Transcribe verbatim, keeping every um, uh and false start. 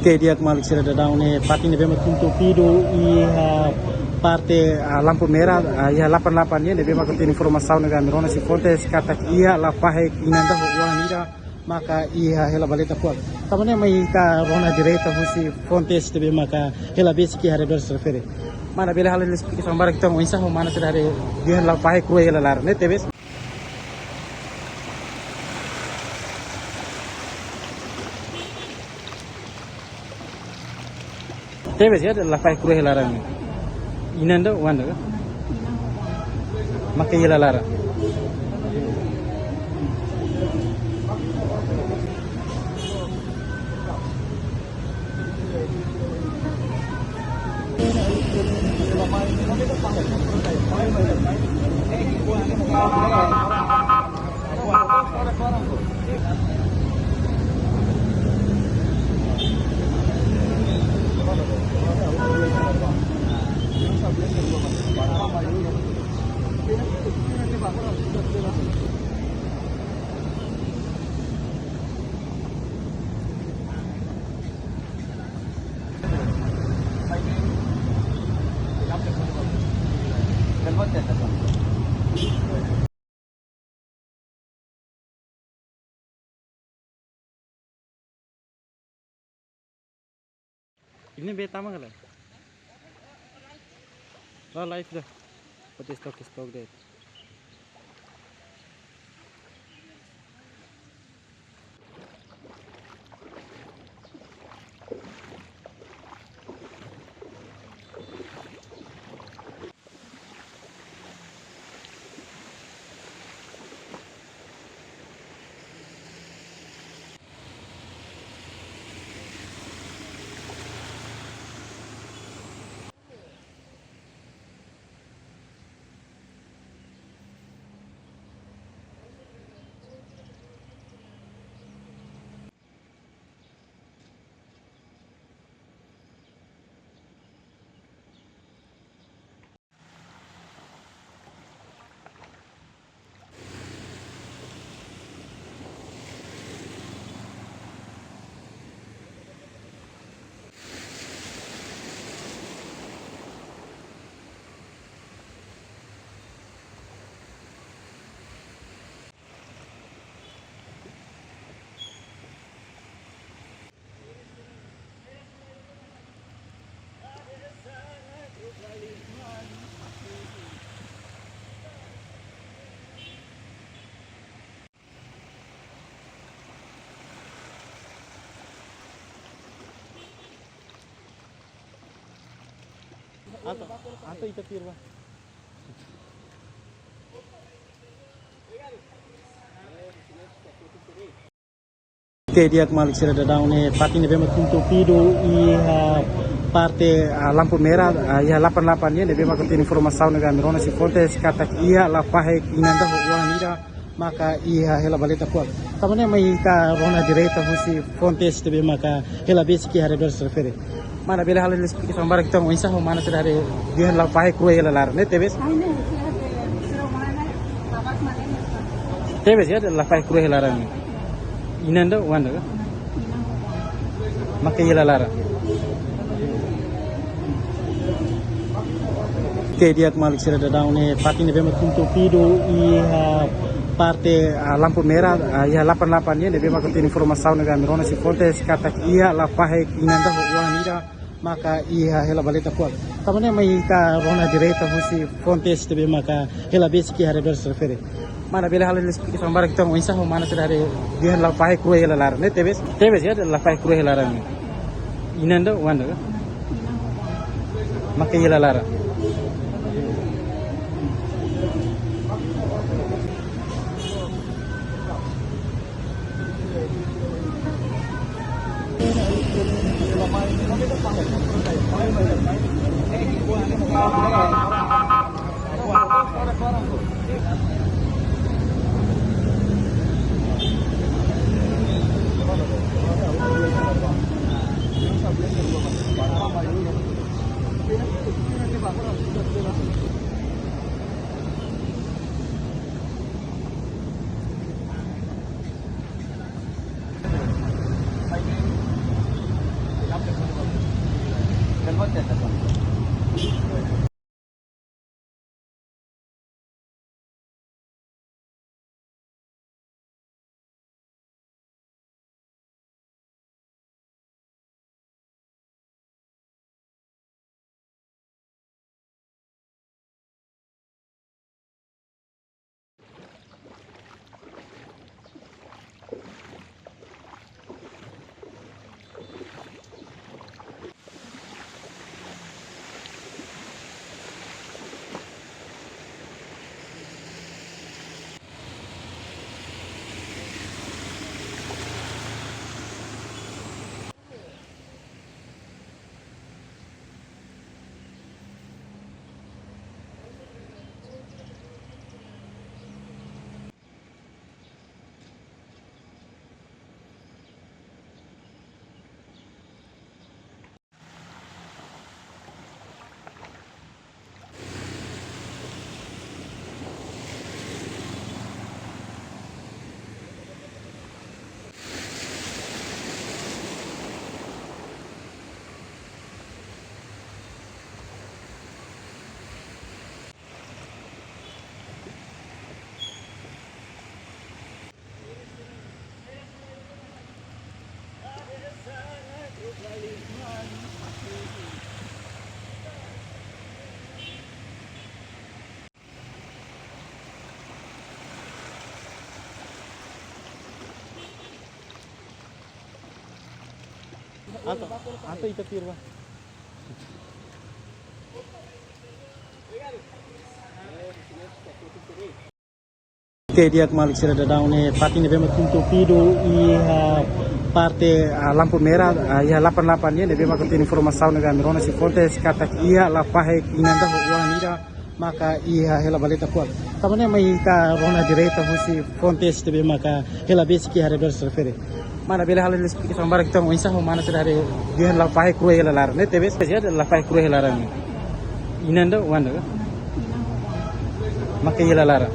Oke, di'ak maluk sira, daudaun ne'e fatin ne'ebé mak entupidu iha parte, ah, lampu merah, ah, iha delapan delapan nian, ne'ebé mak tenke informasaun ne'ebé ami rona husi fontes katak iha lafahe inan ida ho oan ida maka iha hela valeta kuak. Tanba ne'e mai ita rona direta husi fontes ne'ebé maka hela besik iha arredór refere. Mana bele halo esplikasaun badak entaun oinsá ho mana sira haree dehan lafahe kro'e hela laran, ne'e tebes. Tebes ya, lafahe kro'e hela laran. Inan ida, oan ida ka? Maka iha hela laran. Ini be tama kala. La live dah. Pati stok stok deh. Atu, atu ita pirwa. Oke, di'ak maluk sira, daudaun ne'e fatin ne'ebé mak entupidu iha parte, ah, lampu merah, ah, iha delapan delapan nian, ne'ebé mak tenke informasaun ne'ebé ami rona husi fontes katak iha lafahe inan ida ho oan ida maka iha hela valeta kuak. Tanba ne'e mai ita rona direta husi fontes ne'ebé maka hela besik iha arredór refere. Mana bele halo esplikasaun badak entaun oinsá ho mana sira haree dehan lafahe kro'e hela laran, ne'e tebes? Tebes ya, lafahe kro'e hela laran. Inan ida, oan ida ka? Maka iha hela laran. Oke, di'ak maluk sira, daudaun ne'e fatin ne'ebé mak entupidu iha parte, ah, lampu merah, ah, iha delapan delapan nian, ne'ebé mak tenke informasaun ne'ebé ami rona husi fontes katak iha lafahe inan ida ho oan ida maka iha hela valeta kuak. Tanba ne'e mai ita rona direta husi fontes ne'ebé maka hela besik iha arredór refere. Mana bele halo esplikasaun badak entaun oinsá ho mana sira haree dehan lafahe kro'e hela laran, ne'e tebes? Tebes ya, lafahe kro'e hela laran. Inan ida, oan ida ka? Maka iha hela laran. Atu, atu ita firma. Oke, di'ak maluk sira, daudaun ne'e fatin ne'ebé mak entupidu iha parte, ah, lampu merah, ah, iha delapan delapan ne'e, ne'ebé mak tenke informasaun ne'ebé ami rona husi fontes katak iha la fahe inan ida ho oan ida maka iha hela valeta kuak. Tanba ne'e mai ita rona direta husi fontes ne'ebé maka hela besik iha reverse refere. Mana bele halo esplikasaun badak entaun, oinsá ho mana sira haree dehan la fahe kro'at iha laran. Ne'e tebes, ya, la fahe kro'at iha laran. Inan ida, oan ida ka? Maka iha laran.